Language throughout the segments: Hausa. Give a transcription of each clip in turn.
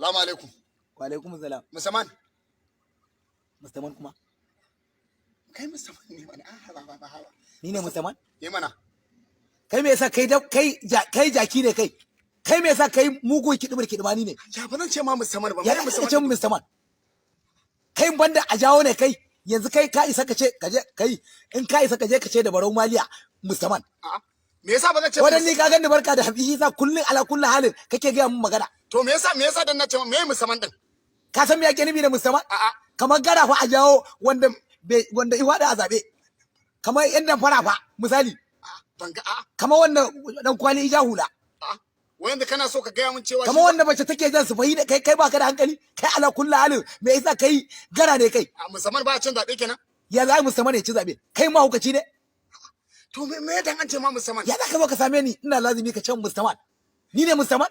Salamu alaikum. Wa alaikum salam. Musamman. Mustaman kuma? Kai musamman ne mana. Ah, ba ba ba ba. Ni ne mustaman? Yi mana. Kai me yasa kai da kai kai jaki ne kai? Kai me yasa kai mugun kidimar kidimani ne? Ya ba zan ce ma musamman ba. Ya Me za ka ce mustaman? Kai banda a jawo ne kai? Yanzu kai ka isa ka ce ka je kai in ka isa ka je ka ce da Barau Maliya mustaman. A'a. Me yasa ba zan ce Wadan ni ka gani barka da hafi yasa kullun ala kullu halin kake gaya mun magana. To me yasa dan na ce me musamman din? Ka san me yake nufi da mustaman? A'a. Kamar gara fa a jawo wanda wanda i wada a zabe. Kamar yan damfara fa misali. A'a, ban ga a'a. Kamar wannan dan kwali ija hula. A'a. Wanda kana so ka gaya mun cewa kamar wanda mace take jan su fahi da kai kai baka da hankali, kai ala kullu halin me yasa kai gara ne kai? A musamman ba a cin zabe kenan? Ya za musamman ya ci zabe? Kai mahaukaci ne? To me dan an ce ma musamman? Ya za ka zo ka same ni ina lazimi ka ce musamman? Ni ne musamman?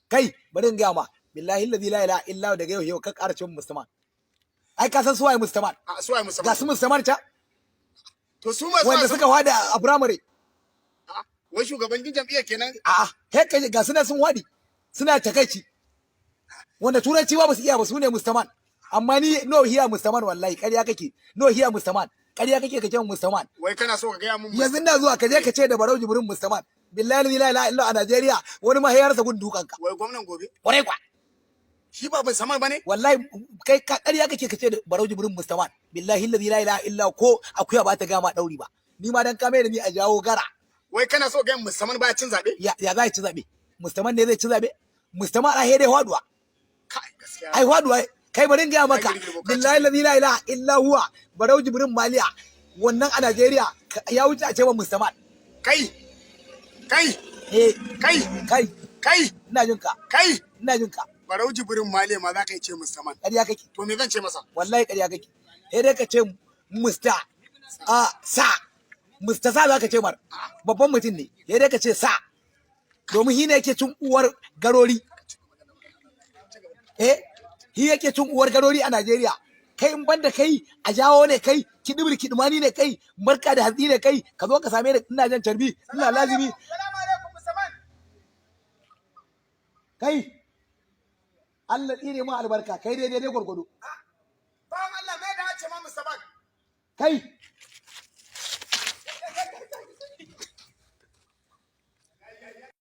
Kai bari in gaya ma, billahi allazi la ilaha illa daga yau yau ka ƙara ce musamman. Ai ka san su waye musamman? A su waye musamman? Ga su musamman ta. To su ma wanda suka wada a primary. Wai shugaban jam'iyyar kenan? A'a, haka ga suna sun wadi suna takaici. Wanda turanci ba su iya ba su ne musamman. Amma ni no here musamman, wallahi ƙarya kake. No here musamman. Ƙarya kake ka ce musamman. Wai kana so ka gaya mun yanzu ina zuwa ka je ka ce da Barau Jibrin musamman. Billahi la ilaha illa a Najeriya wani ma ya rasa gun dukanka. Wai gwamnan gobe? Kwarai kwa. Shi ba musamman bane? Wallahi kai ka ƙarya kake ka ce da Barau Jibrin musamman. Billahi la ilaha illa ko akuya ba ta gama dauri ba. Ni ma dan ka mai da ni a jawo gara. Wai kana so ga musamman ba cin zabe? Ya za ci zabe? Musamman ne zai ci zabe? Musamman a dai haduwa. Kai gaskiya. Ai haduwa kai bari in gaya maka, billahi la ilaha illa huwa Barau Jibrin Maliya wannan a Najeriya ya wuce a ce wa musamman. Kai. Kai. Eh. Kai. Kai. Kai. Ina jin ka. Kai. Ina jin ka. Barau Jibrin Maliya ma za ka yi ce musamman. Ƙarya kake. To me zan ce masa? Wallahi ƙarya kake. Sai dai ka ce musta a sa. Musta sa za ka ce mar. Babban mutum ne. Sai dai ka ce sa. Domin shi ne yake cin uwar garori. Eh, shi yake cin uwar garori a Najeriya. Kai in banda kai a jawo ne kai, kidibir kidimani ne kai, barka da hatsi ne kai, ka zo ka same ni ina jan carbi, ina lazimi. Kai, Allah tsine ma albarka, kai dai dai gwargwado. Bawan Allah me da ce ma musamman? Kai.